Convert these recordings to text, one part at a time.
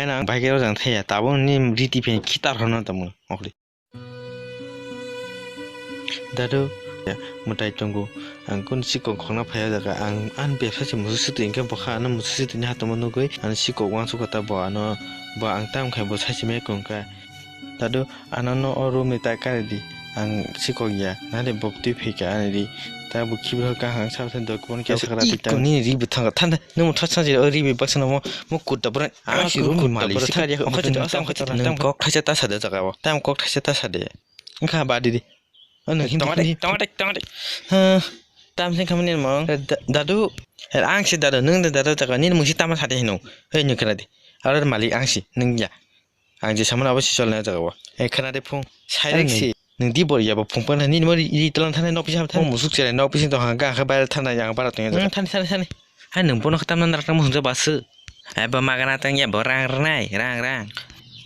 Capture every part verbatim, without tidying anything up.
Ayana ang bike rok jang thaya, tabuk ni riti phen khitar hono tamo okli. Dadu, ya, mwtai tongo. Ang kun sikok khokna phaiya jaga. Ang an bebsa se musu sitwi hwnkhe bokha ano musu sitwini hatungma nugwi ano sikok uansukha ta bo ano bo ang tam khai bo saisi mekong kha. Dadu, ano no o room ni ta kari di. Ang sikok ya, nade bok twi phaikha ani ri. Ta bo khibi hor kaham sa thani dok bon kya sakra ti ta. Ni ri bwthang than nung thas thas ri ri bi baksa no mo kut da bran. Ang si ro ni mali sikar ya. Nung kok thaisa ta sa de jaga bo. Tam kok thaisa ta sa de. Wngkha ba didi. Ano hindi hindi. Tong de, tong de, tong de. Ha, tam sing khamani mong. Dadu. Ang si dadu, nung de dadu jaga ni mung si tama sa de hino. Hei nung kena de. Aro malik ang si nung ya. Ang je samano abo si chol na jaga o. E khana de phung. Silent si. Nung di bor ya bo phung pan ni mo ri tlang thana nok pisa thana. Musuk chere nok pisa to hanga kha bayar thana yang bara tong ya jaga. Thani thani thani. Hai nung bono khatam na rak mo hungja basu. Hai bo magana tang ya bo rang rnai rang rang.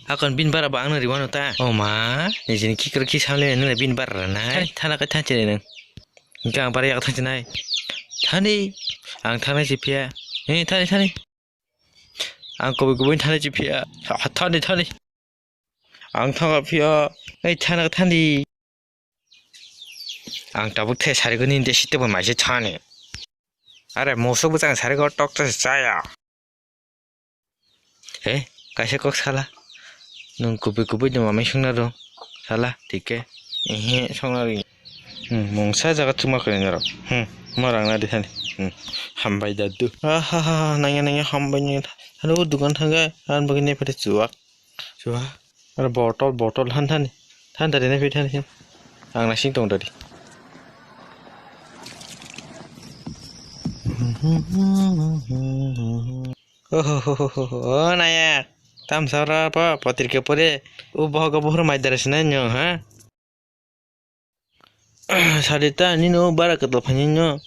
Akon bin bara bo ang nung riwano ta. O ma, ni jini ki kro ki samle nung bin bara rnai. Thani thana kai thanchi nung. Hingke ang bara yak thanchi nai. Thani. Ang thanai si phiya. He thani thani. Ang kubui kubui thani chi phiya. Thani thani. Ang thangka phiya. Ei thana thani. Ang tabuk the sari gani de site bo maise thani. Are mosok bwchang sari go tok ta chaya. He, kaisa kok sala. Nung kubui kubui de mamai sungna rw. Sala, tike. Ehe, songna ri. Hmm, mungsa jaga chuma kare nero. Hmm, mo rang na de thani. Hmm, hambai dadu. Ah, ha, ha, ha, nangya, nangya, hambai, nangya. Halo, dukan thangga, an bagwi ne pete chuak. Chuak. Aro botol, botol, han thani. Than dari ne pete thani. Ang na sing tong dari. Ohohoho, o naya, tam sara pa, patrika pore, o bohogo bohor mai dara sinai nyo, ha? Sadi ta, nino bara kwtal phainai no.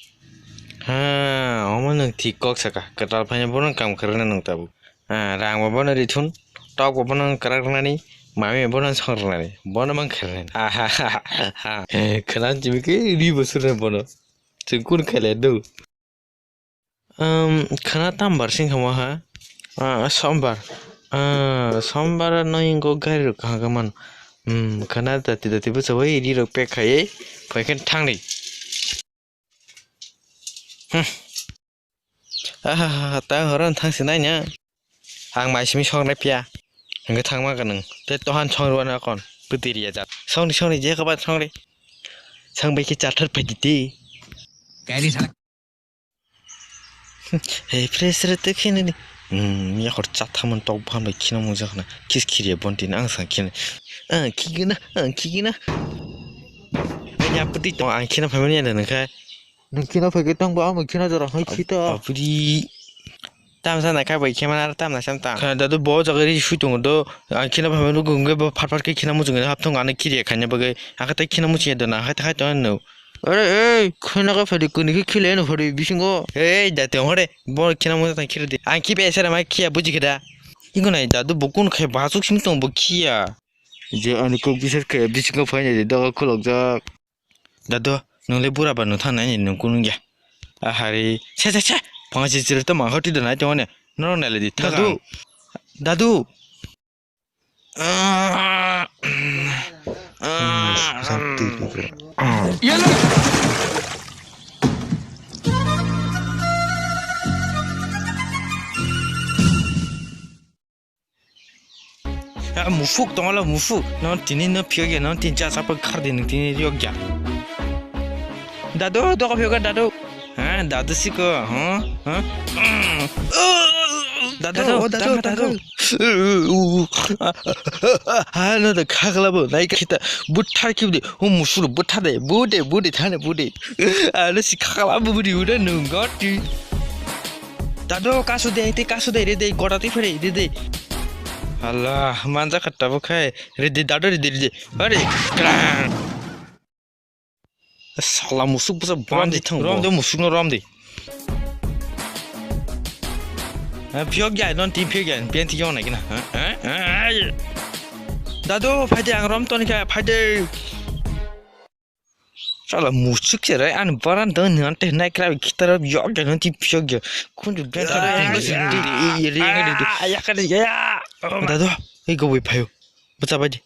Ha, omo nwng thik kok saka, kwtal phainai bono kam kharwna nwng tabuk. Ha, rang bo bono rithun, tok bo bono kwrak rwnani, mami bo bono song rwnani, bono mang kharwna. Ha, ha, ha, ha, ha. Eh, khwna chimi khe ri bo surnai bono. Chwng kun khailai do. Um, khwna tambar sing kha waha? Ah, sombar. Ah, sombar no ingo gari rok kaham kaham mano. Um, khwna dati dati bwsa bai ri rok pack khaiwi phai khe thangri. Hmm. Ahaha, ta horo thang sinai nya. Ang mai simi song nai pia. Hingke thang ma ka nung. Te tohan song rwna kon. Pwtwi riya jak. Songni songni je kaba songri. Sang bai khe chathar phai di te. Kairi sa. He fresh re te khene ni. Hmm, ya khor chatha man tok bhan bai khina mujak na. Khis khiriya bonti na ang sang khene. Ah, khigina, ah, khigina. Ai ya pwtwi to ang khina phaimani ya nang kha. Nung khina phai khe tong ba, amo khina jora hai khita. Abri. Tam sa na kha bai khema na tam na sam tam. Khana dadu bo jaga ri sui tongo do. Ang khina phai nung gung ge bo phat phat khe khina muchung hap thong ano khiri khaina bagwi. Ang kha tai khina muchung do na hai tai to no. Are ei khina ka phai kuni khe khile no phai bisingo. Ei da te hore. Bo khina muchung ta khiri de. Ang khi be sera mai khiya buji khida. Igo nai dadu bo kun khai ba chuk sim tong bo khiya. Je ani kok bisar khe bisingo phai nai de daga khulok jak. Dadu, nung le bura ba nung thang nai nung kunung ya. Ahari, cha cha cha, pang chi chiri to ma hoti do nai to ne. Noro nai le di thang. Dadu, dadu. Ah, mufuk tongla mufuk. No tini no phiyok ya, no tin cha chapa khar din tini yok ya. Dadu, doka phiyok dadu. Ha, dadu siko, ha? Ha? Dadu, dadu, dadu, dadu. Ha, no da khagla bo, nai kita buthar ki de, o musul buthar de, bude, bude thane bude. Ah, no si khagla bo budi uda nungoti. Dadu, kasu de, te kasu de, re de, gora te fere, re de. Allah, manja khatta bo khai, re de, dadu, re de, re de. Are, krang. Sala musuk busa bandi thang. Rom de, musuk no rom de. Ha, phiyok ya, non tin phiyok ya, pian ti yong na kina. Ha, ha, ha. Dadu, phai de, ang rom ton kha, phai de. Sala musuk se rai an baran dan nan te nai kra kitar yok ya nan ti pyok ya. Kun du ben ta. Ah, ya ka de ya. Dadu, ei go bai phayo. Bata bai de.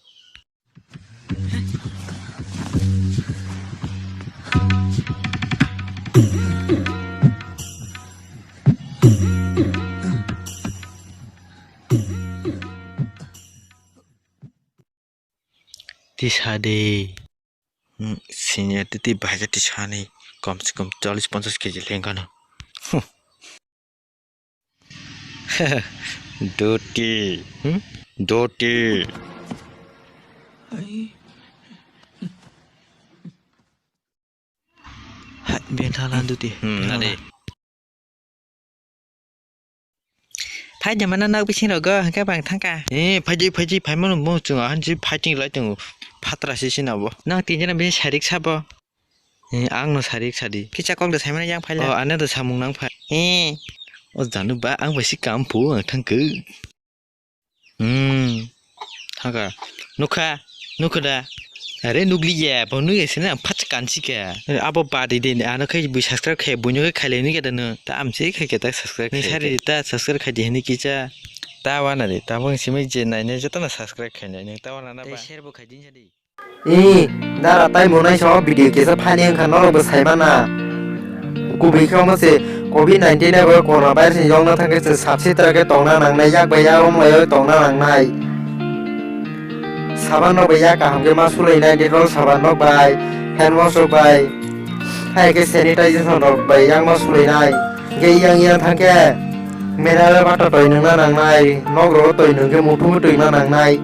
Tisa de. Hmm, senior titi bahai jati sani kom se kom challis ponchas kg lengkano. Doti, hmm? Doti. Hai, benthala doti. Hmm, nadi. Phai de mana nak bising rogo, hingke bang thangka. Eh, phaidi, phaidi, phaimano mo chwng ahan si fighting lai tongo. Phatra si sina bo. Nang tinjana bising sarik sabo. Eh, ang no sarik sadi. Kicha kok de saimana yang phaila. Oh, ane do samung nang phai. Eh. O janu ba, ang bai si kam phu, ang thangkhe. Hmm. Thangka. Nukha. Nukha da. Are nukliya, bo nukya sini ang phat kansi kha. Abo badi de, ano khai bui subscribe khai, buino khai khailai nukya da no. Ta amsi khai khe ta subscribe khai. Ni sari ta subscribe khai di hini kicha. Ta wana de, ta bang simi je nai nai jata na subscribe khai nai, ta wana na ba. Share bo khai din jadi. Ih, dara tai monai sao video kisa phani wngkha norok bo saimana. Kubui khe omo se covid nineteen abo corona virus ni yokna thangkhe se sap sitra khe tongna nangnai, yak bai yak romlaiwi tongna nangnai. Saban rok bai yak kaham khe ma sulainai, Dettol saban rok bai, hand wash rok bai, hai khe sanitization rok bai yak ma sulainai. Hingkhe yang yang thangkhe mineral water twi nwngna nangnai, nok rogo twi nwngkhe muthungwi twi wngna nangnai.